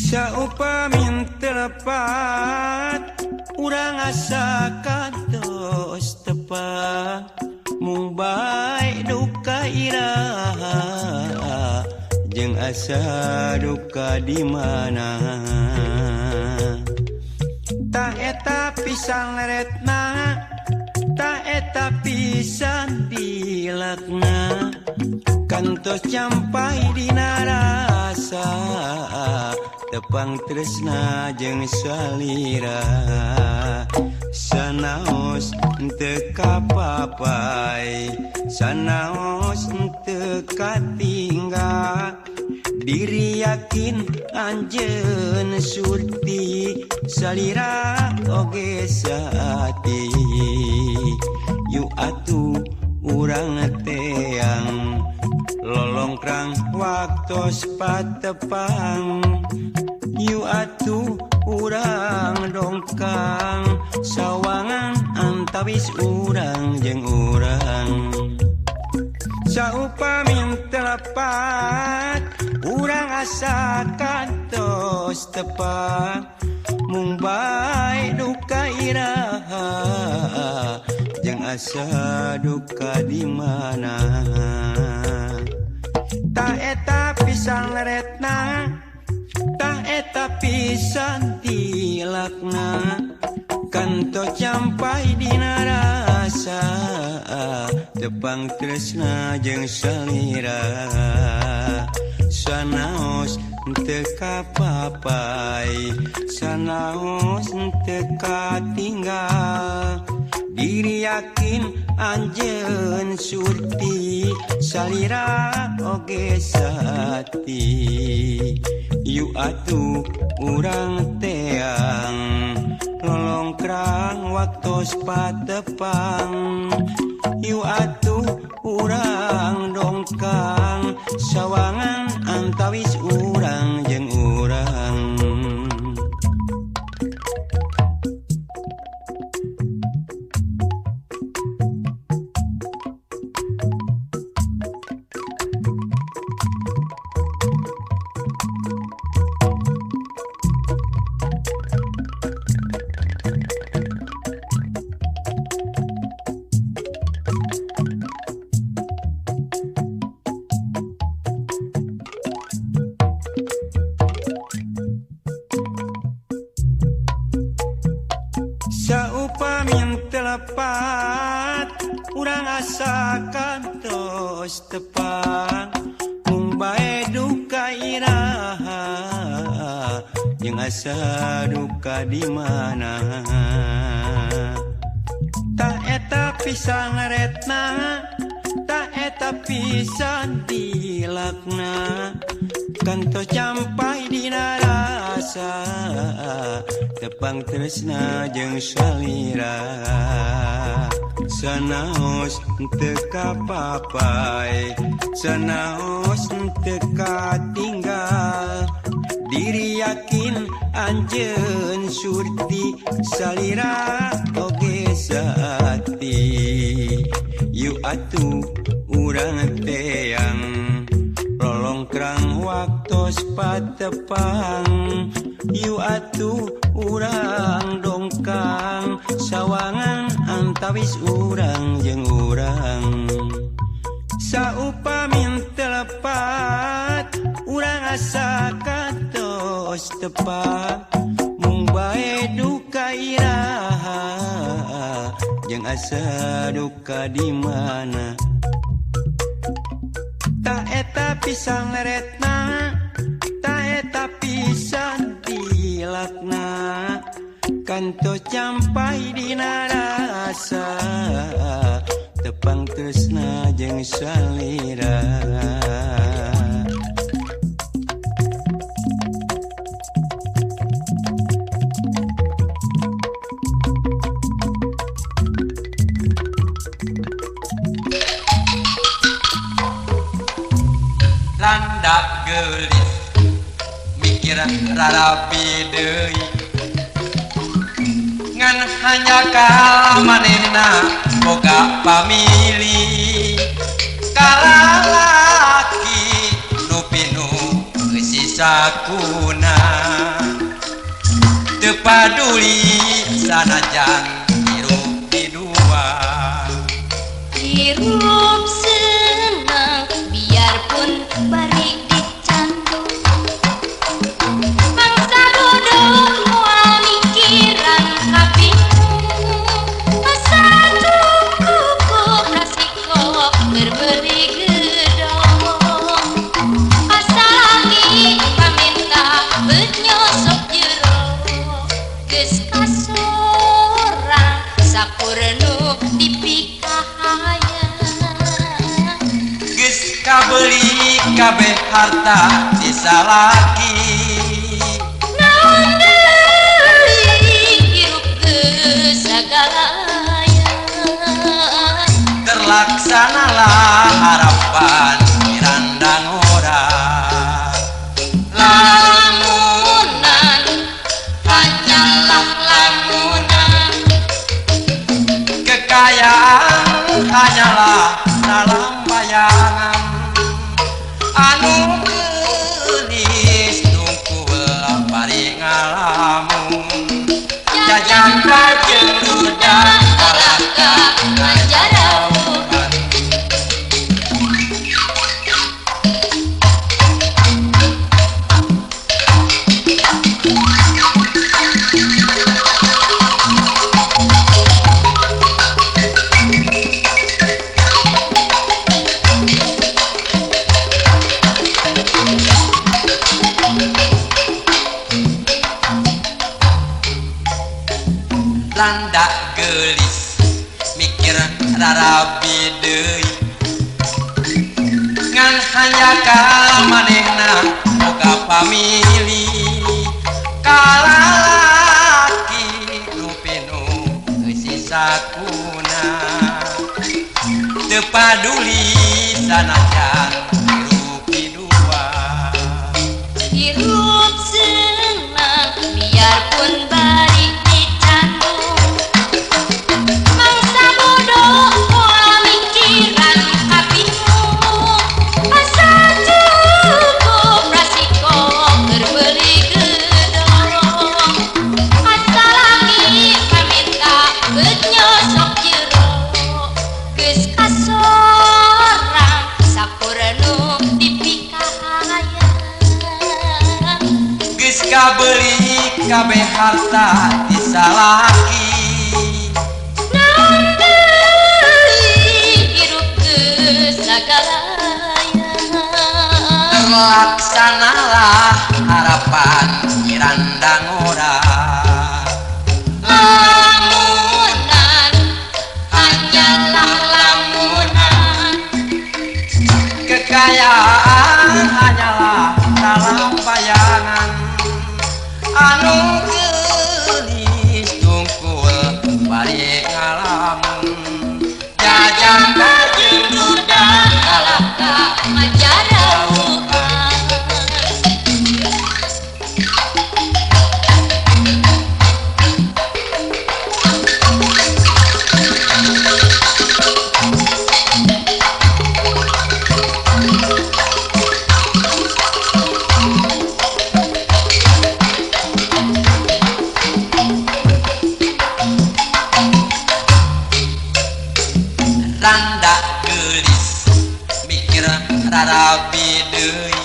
Saupamin telepat urang asa kantos tepat mung bae duka iraha jeung asa duka di mana ta eta pisan leretna ta eta pisan dilakna kantos campai dina rasa tepang tresna jeung salira sanaos teu kapapai sanaos teu katinggal diri yakin anjeun surti salira oge saati yu atuh urang teang lolongkrang waktos patepang yu atuh urang dongkang sawangan antawis urang jeung urang saupamin telepat urang asa kantos tepat mung bae duka iraha jeung asa duka di mana ta eta pisan leretna ta eta pisan tilakna kantos campai dina rasa tepang tresna jeung salira sanaos teu kapapai sanaos teu katinggal diri yakin anjeun surti salira oge saati yu atuh urang teang lolongkrang waktos patepang yu atuh urang dongkang sawangan antawis urang jeung urang. Saupamin telepat urang asa kantos tepang mung bae duka iraha jeung asa duka di mana ta eta pisan retna ta eta pisan tilakna kantos campai dina rasa tepang tresna jeung salira sanaos teu kapapai sanaos teu katinggal diri yakin anjeun surti salira oge saati yu atuh urang teang lolongkrang waktos patepang yu atuh urang dongkang sawangan antawis urang jeung urang saupamin telepat urang asa kantos tepat mung bae duka iraha jeung asa duka di mana ta eta pisan leretna ta eta pisan tilakna kantos campai dina rasa tepang tresna jeung salira. Landak geulis mikir rarapi deui ngan hanya ka manehna boga pamili kalalaki nu pinuh sisi sakuna teu paduli sanajan hirup di dua. Hirup senang biarpun bari dicandu, mangsa bodoh moal mikiran kabingung, asa cukup resiko keur beuli gedong, asa laki paminta beut nyosok jero, geus kasorang sakur nu dipikahayang. Geus kabeuli kabeh harta ti salaki, Naon deui hirup geus sagalaya. Terlaksanalah harapan mirandang ora. Lamunan hanyalah lamunan, Kekayaan hanyalah dalam bayangan, anu geulis tungkul bari ngalamun, jajan jeung duda kalah ka ngajarauhan. Landa geulis mikir rarabi deui, ngan hanjakal manehna boga pamili, kalalaki nu pinuh eusi sakuna teu paduli sanajan hirup di dua. Hirup senang biarpun bari dicandu, mangsa bodoh moal mikiran kabingung, asa cukup resiko keur beuli gedong, asa laki paminta beut nyosok jero, geus kasorang sakur nu dipikahayang. Geus kabeuli kabeh harta ti salaki, Naon deui hirup geus sagalaya. Terlaksanalah harapan mirandang ora. Lamunan hanyalah lamunan, Kekayaan hanyalah dalam bayangan, anu geulis tungkul bari ngalamun, jajan jeung duda kalah ka ngajarauhan. Randa geulis mikir rarabi deui,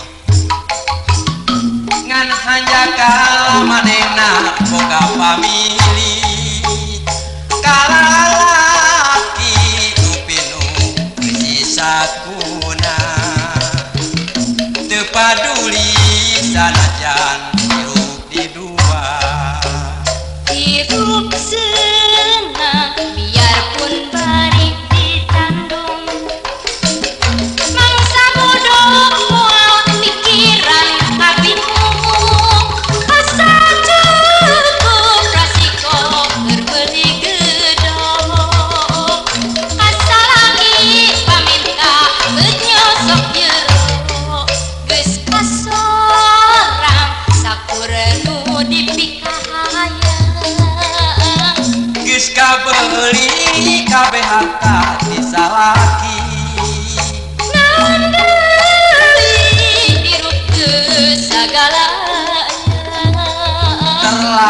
ngan hanjakal manehna boga pamili, kalalaki nu pinuh eusi sakuna teu paduli sanajan hirup di dua. Hirup senang biarpun bari ditandung, mangsa bodoh moal mikiran kabingung, asa cukup resiko keur beuli gedong,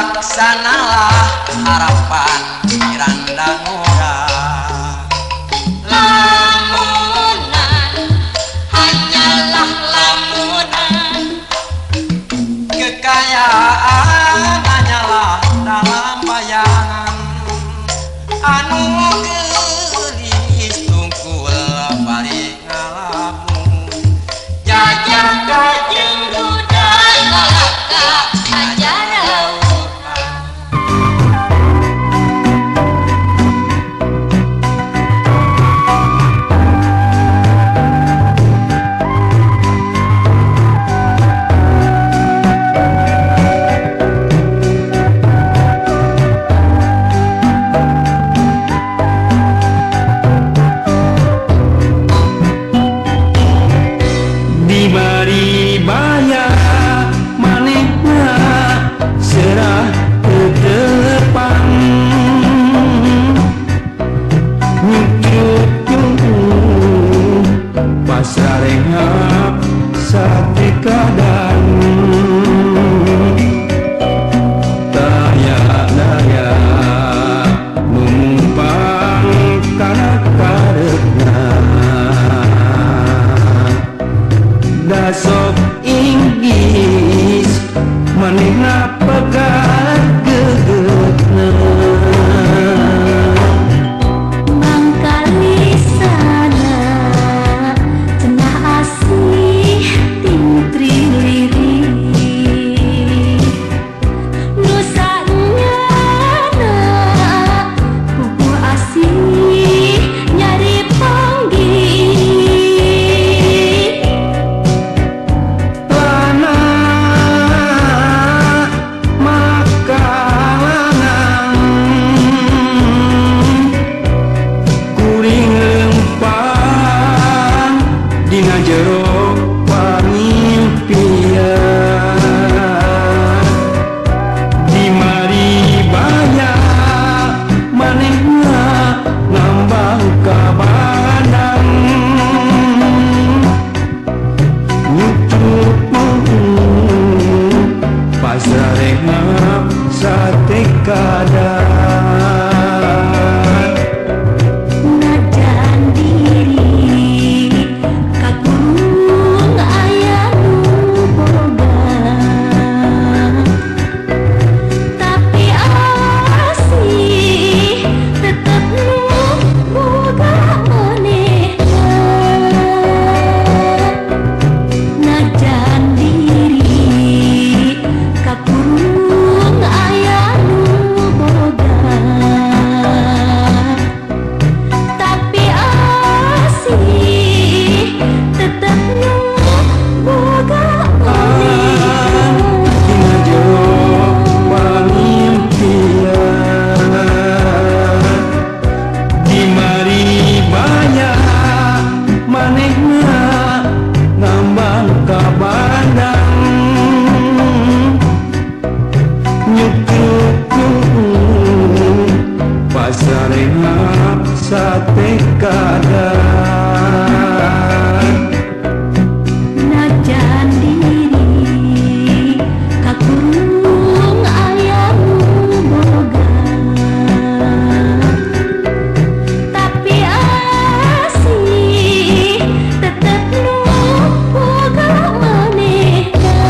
Terlaksanalah harapan Miranda ngora. Lamunan hanyalah lamunan, kekayaan hanyalah dalam bayangan. Anu geulis tungkul bari ngalamun, jajah kajeng duda lalaka ajarauhan. Dibari baya manehna serah tetelepang, nyucut pasarengap sate kadan. Daya daya numumpang kana kareupna, dasok inggis manehna pegat gegeutna. Mangkalisana cenah asih tingtri lirik, nusa nyana pupuh asih nyari panggih. Lana makalangan kuring lempang dina jero pangimpian. Di mari baya manehna nambang ka bandang, nyucut pasarengap sate kadan. Najan diri kakurung aya nu boga, tapi asih tetep nu boga manehna. Najan diri kakurung aya nu boga, tapi asih tetep nu boga manehna. Dina jero pangimpian, di mari baya manehna ngambang ka bandang, nyutruk pasarengap sate kadan. Najan diri kakurung aya nu boga, tapi asih tetep nu boga manehna.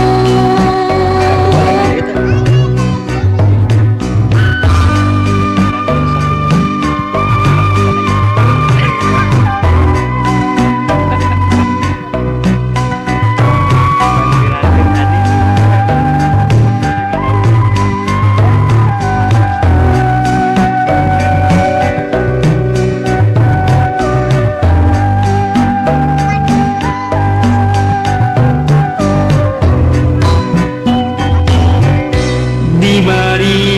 Di mari